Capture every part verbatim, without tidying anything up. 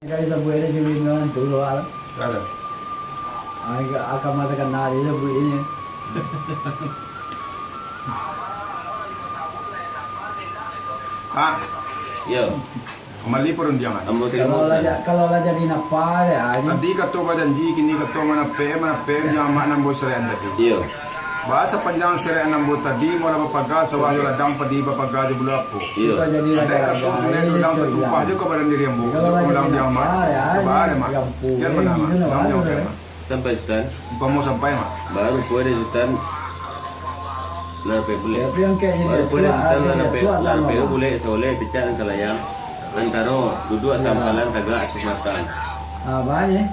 Kali sabuik ado si Win kan, tu lo lah. Salah. Ah, ka-, akan mata kena dia sabuik ini. Ah. Yo. Kembali perundiangan. Ambo terima Kalau lah kasih. ja-, kalau lah jadi napa deh, ah, ini. Tadi kato bajanji, kini kato manapeh, manapeh, jamak nan ambo serek tadi. Iyo. Baa sapanjang serek nan ambo tadi, mula bapaga sawah jo ladang, padi bapaga jo bulo apo. Iyo. Andai kato sungai dulang tatumpah jo ka badan diri ambo, jo pulang di amat. Baa deh, Mak. Jan bana, Mak. Jan jauah, Mak. Sampai, Sutan. Umpamo sampai, Mak. Baru poe deh, Sutan. Nan pe bulek. Baru poe deh, Sutan, nan pe, nan pe bulek, saulek picak nan salayang. Antaro duduak sampalan tagak sumatan. Ah, banyak.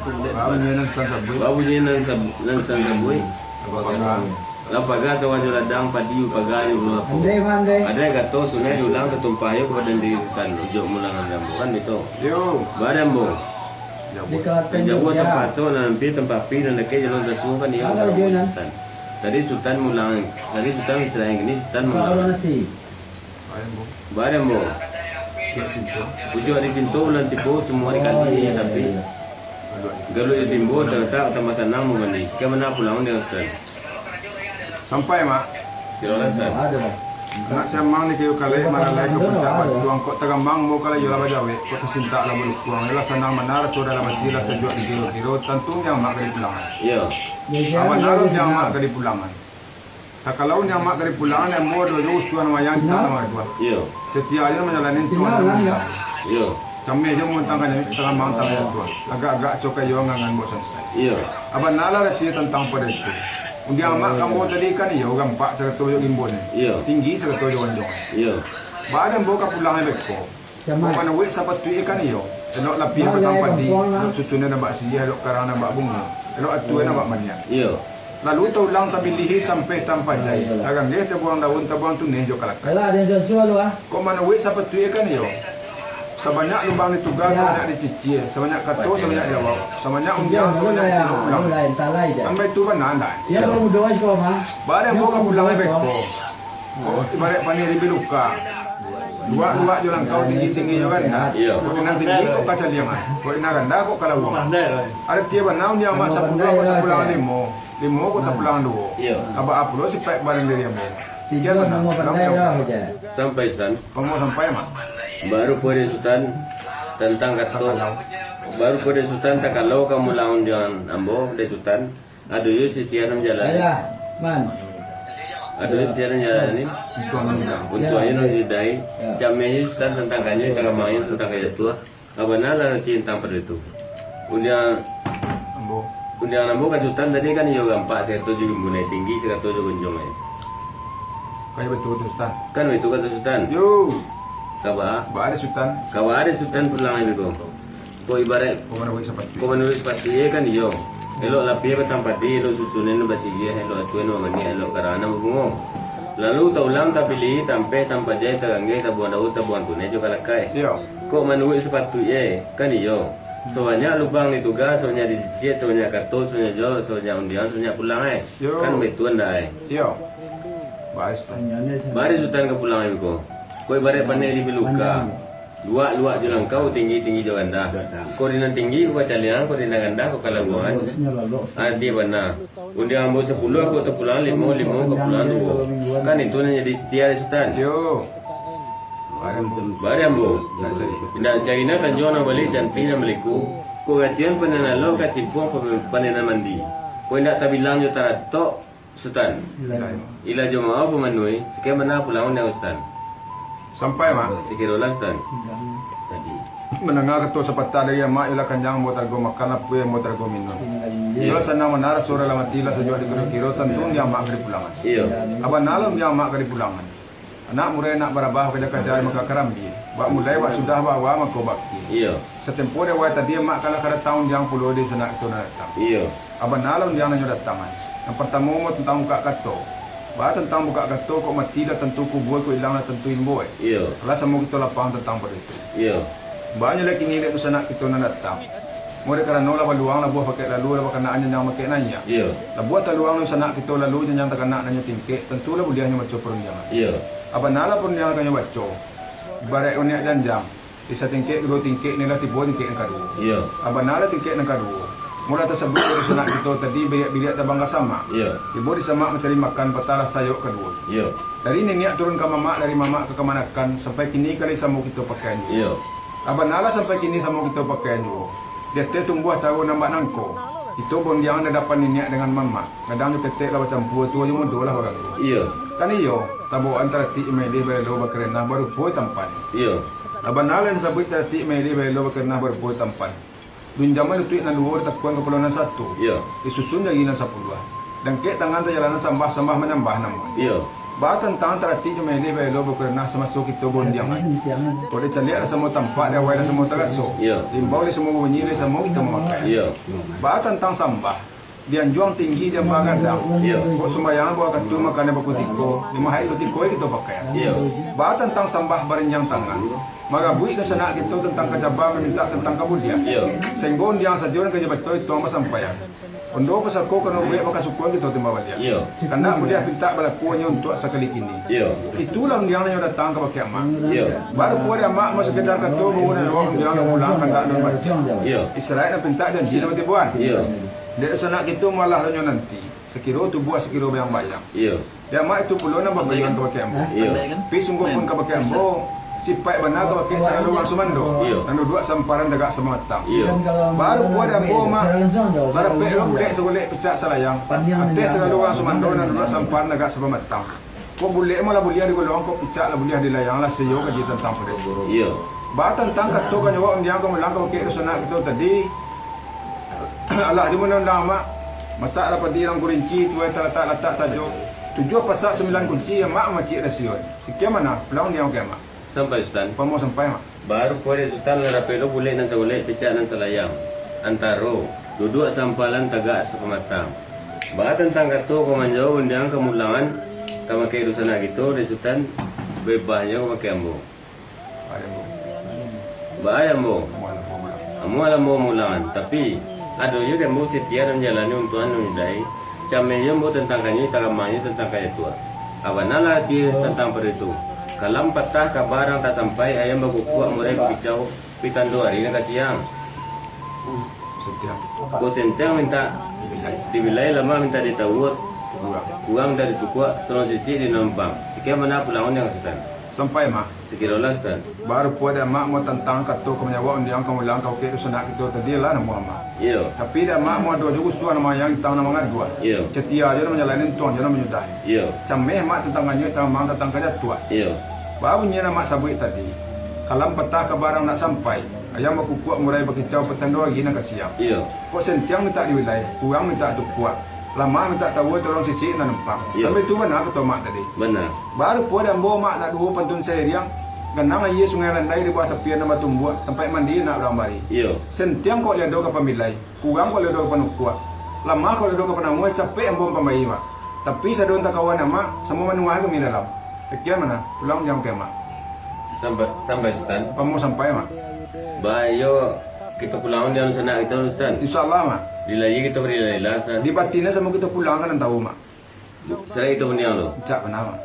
Baru nyo nan Sutan sabuik. Baru nyo nan sab-, nan Sutan sabuik. Lah paga sawah jo ladang, padi paga jo bulo apo. Andai mah, andai. Andai kato sungai dulang tatumpah yo ka badan diri Sutan, ujuak mulang nan ambo kan baitu. Yo. Baa deh ambo. Nan jauah tampaso, nan ampia tampapi, nan dakek jalun tasuo kan iyo. Tadi Sutan mulang, tadi Sutan istirahat, kini Sutan mulang. Baa deh ambo. Pucuak dicinto, bulan tibo, samua dikali, tapi galuak jo timbo, talatak tambah sanang mamandi. Sakian bana pulang dek Sutan. Sampai, Mak. Kiro lah, Sutan. Anak siamang di kayu kalai, maralai ka puncak batu, angkok tagambang, ambo kalayo lah bajawek, kok tasintak lah balukuang, lah sanang bana raso dalam ati, lah sajuak dikiro-kiro, tantu undiang Mak ka dipulangan. Iyo. Abana lo undiang Mak ka dipulangan. Takalau undiang Mak ka dipulangan, ambo ado jo usuan wayang di tanah mah, Tuan. Iyo. Satia jo manjalani untuak undiang. Iyo. Cameh jo mantang ka jami tagambang tanah, Tuan. Agak-agak cokai jo angan-angan buek sansai. Iyo. Abana lah arati tantang pado itu. Undiang Mak ka ambo tadi kan iyo, gampak sarato jo gimbun. Iyo. Tinggi sarato jo ganjong. Iyo. Baa deh ambo ka pulang beko. Kok manuik sapatuik kan iyo. Elok lapiah batang padi, elok susunan nan bak siriah, elok karang nan bak bungo, elok atua nan bak maniang. Iyo. Lalu taulang tabilihi tampeh tampajai, taganggeh tabuang daun, tabuang tuneh jo kalakai. Kok manuik sapatuik kan iyo. Sabanyak lubang dituga, sabanyak dicicia, sabanyak kato, sabanyak jawab, sabanyak undiang, sabanyak pulang. Tambah itu bana ndak? Iyo. Baa deh ambo ka pulang beko. Kok ibarat paneh di biluka. Luak-luak jo langkau, tinggi-tinggi jo randah. Iyo. Kok nan tinggi kok ka caliangan, kok nan randah kok ka lawuangan. Arati bana undiang Mak sapuluah kok tapulangan limo, limo kok tapulangan duo. Iyo. Ka baa pulo sipaik badan diri ambo. Sakian bana. Sampai, Sutan. Ambo sampai, Mak. Baru poe deh, Sutan, tantang kato. Baru poe deh, Sutan, takalau ka mulang undiang ambo deh, Sutan. Ado yo satia nan manjalani. Alah, man. Ado yo satia nan manjalani. Untuang nan didai. Yo. Cameh yo Sutan tantang kanyo, tangah main tantang kajatuah. Abana lah nanti tantang pado itu. Undiang, undiang ambo ka Sutan tadi kan iyo gampak sarato jo gimbun, tinggi sarato jo gunjuang. Kayo batua tu, Sutan. Kan baitu kato Sutan. Yo. Kaba? Baa deh Sutan. Kaba deh Sutan pulang ko. Kok ibarat, kok manuik sapatuik. Kok manuik sapatuik kan iyo. Elok lapiah batang padi, elok susunan basiriah, elok atua nan bak maniang, elok karang nan bak bungo. Lalu taulang tapilihi, tampeh tampajai, taganggeh, tabuang daun, tabuang tuneh jo kalakai. Iyo. Kok manuik sapatuik, kan iyo. Sabanyak lubang dituga, sabanyak diciciak, sabanyak kato, sabanyak jawab, sabanyak undiang, sabanyak pulang, eh. Yo. Kan baitu ndak, eh? Iyo. Baa deh Sutan. Baa deh Sutan ka pulang ko. Kok ibarat paneh di biluka. Luak-luak jo langkau, tinggi-tinggi jo randah. Kok di nan tinggi kok ka caliangan, kok di nan randah kok ka lawuangan. Arati bana. Undiang ambo sapuluah kok tapulang limo, limo kok pulang duo. Kan itu nan jadi satia deh Sutan. Yo. Baa deh ambo. Indak cari nan tanjuang nan baliak, cantik nan baliku. Kok kasian paneh nan lalok, kacipuang paneh nan mandi. Kok indak tabilang jo taratok, Sutan. Ilah jo maaf pamanuih, sakian bana pulang undiang Sutan. Sampai, Mak. Sakirolah, Sutan. Tadi. Mandanga kato sapatah dari Amak, iyolah kanjang ambo tarago makan, lapuah ambo tarago minun. Iyo. Iyolah sanang bana raso dalam ati, lah sajuak dikiro-kiro, tantu undiang Amak ka dipulangan. Iyo. Abana lah undiang Amak ka dipulangan. Anak murai nak barabah, kaja-kaja mangka karambia. Bak mulai, bak sudah, bak awa, mangko bak akhia. Iyo. Satempo di awai tadi, Amak kan lah ka datang undiang pulo di sanak kito nan datang. Iyo. Abana lah undiang nan nyo datangan. Nan partamo, ambo tantang bukak kato. Baa tantang bukak kato, kok mati lah tantu kubua, kok ilang lah tantu imbau, eh. Iyo. Alah samo kito lapang tantang pado itu. Iyo. Baa nyo lai kini dek dunsanak kito nan datang. Mode karano lah baluang, labuah pakek lalu, lah bakanak janjang pakek naiak. Iyo. Labuah taluang dunsanak kito lalu, janjang takanak nan nyo tingkek, tantu lah buliah nyo baco parundiangan. Iyo. Abana lah parundiangan ka nyo baco. Ibaraik oniak janjang, di satingkek duo tingkek ni lah tibo tingkek nan kaduo. Iyo. Abana lah tingkek nan kaduo. Mula tasabuik dari sanak kito tadi, biriak-biriak tabang ka samak. Iyo. Tibo di samak mancari makan, patahlah sayok kaduo. Iyo. Dari niniak turun ka mamak, dari mamak ka kamanakan, sampai kini ka lai samo kito pakaian juo. Iyo. Abana lah sampai kini samo kito pakaian juo. Di ateh tumbuah caro nan bak nangko. Kito bondiang di adapan niniak dengan mamak. Kadang jo ketek lah bacampua, tuo jo mudo lah urang tuo. Iyo. Kan iyo, taboan taratik mailih balelo bakarenah barupo tampan. Iyo. Abana lah disabuik taratik mailih balelo bakarenah barupo tampan. Dunjamai lutuik nan duo, ditakuan kapalo nan satu. Iyo. Disusun jari nan sapuluah. Dangkek tangan tajalanan sambah-sambah manyambah namuah. Iyo. Baa tantang taratik jo mailih balelo bakarenah samaso kito bondiangan. Kok dicaliak lah samo tampak, diawai lah samo taraso. Iyo. Diimbau lah samo babunyi, lah samo kito mamakai. Iyo. Baa tantang sambah, dianjuang tinggi, diamba gadang. Iyo. Kok sumbayang bawa katu, makan bakutiko, limo hari kutiko kito pakai. Iyo. Baa tantang sambah barinjang tangan, marabuik dunsanak kito tantang kajaba, mamintak tantang kabuliah. Iyo. Sainggo undiang sajo nan ka jabato ituang basampaian. Ondo pusako kano buek bakasukuan kito timbang baliak. Iyo. Kandak buliah pintak balaku hanyo untuak sakali kini. Iyo. Itulah undiang nan nyo datang kabake amak. Iyo. Baru pulo dek amak, ma sakadar kato, baru nyo awak undiang ka pulang, kandak nan baco. Iyo. Israel nan pintak, janji nan batiboan. Iyo. Dek sanak kito malah nyo nanti, sakiro tubuah sakiro bayang-bayang. Iyo. Dek amak itu pulo nan babayuan kabake ambo. Iyo. Tapi sungguahpun kabake ambo, sipaik bana kabake sagalo urang sumando. Iyo. Nan duduak samparan tagak sabamatang. Iyo. Baru pulo dek ambo, mak, barapek lo bulek sagolek picak salayang. Ateh sagalo urang sumando nan duduak samparan tagak sabamatang. Kok bulek mah lah buliah digolong, kok picak lah buliah dilayang, lah saiyo kaji tantang pado itu. Iyo. Baa tantang kato ka nyo awak undiang ka pulang kabake dunsanak kito tadi. Alah, di mano undang amak? Masak lah padi dalam gurinci, tuai talatak-latak sajo. Tujuah pasak sambilan kunci, amak mamacik rasionyo. Sakian bana, pulang undiang ka amak. Sampai, Sutan. Pamo sampai, mak. Baru pulo dek Sutan lah rapek lo bulek nan sagolek picak nan salayang. Antaro, duduak samparan tagak sabamatang. Baa tantang kato ka manjawab undiang ka mulangan, kabake dunsanak kito, dek Sutan, bebasnyo kabake ambo. Baa ambo? Amuah lah ambo mulangan, tapi ado juo dek ambo setia nan manjalani untuak nan nyudahi. Cameh juo ambo tantang kanyuik, taramahnyo tantang kajatuah. Abana lah ati tantang pado itu. Kalam patah, kaba nan tak sampai, ayam bakukuak, murai bakicau, pitando ari nan ka siang. Kok sentiang mintak dibilai, lamah mintak ditawua, kurang mintak ditukuak, tolong sisik di nan numpang. Sakian bana pulang undiang, Sutan. Sampai, mak. Sakirolah, Sutan. Baru pulo dek amak, mau tantang kato ka manjawab undiang ka mulang kabake dunsanak kito tadi lah namuah, mak. Iyo. Tapi dek amak, mau ado juo rusuah nan mangayang, intang nan mangaduah. Iyo. Setia juo nan manjalani, untuang juo nan manyudahi. Iyo. Cameh mak tantang kanyuik, taramah tantang kajatuah. Iyo. Baa bunyi nan mak sabuik tadi. Kalam patah, kaba nan tak sampai. Ayam bakukuak, murai bakicau, pitando ari nan ka siang. Iyo. Kok sentiang mintak dibilai, kurang mintak tukuak, lamah mintak tawua, tolong sisik nan numpang. Iyo. Sampai tu bana kato mak tadi. Bana. Baru pulo dek ambo, mak, nak duo pantun saririang. Ganang aia Sungai Landai, di bawah tapian nan batumbuak, tampek mandi anak urang bari. Iyo. Sentiang kok lai ado ka pambilai, kurang kok lai ado ka panukuak, lamah kok lai ado ka panamuah, capek ambo mampambai, mak. Tapi sadonyo takawan amak, samo manuah kami dalam. Sakian bana, pulang undiang ka amak. Sampai, sampai, Sutan. Pamo sampai, mak. Baa iyo, kito pulang undiang dunsanak kito, Sutan. Insya Allah, mak. Di lahia kito bari lailah, Sutan. Di batin samo kito pulang ka nan tau, mak. Sarai kito undiang lo. Cak bana, mak.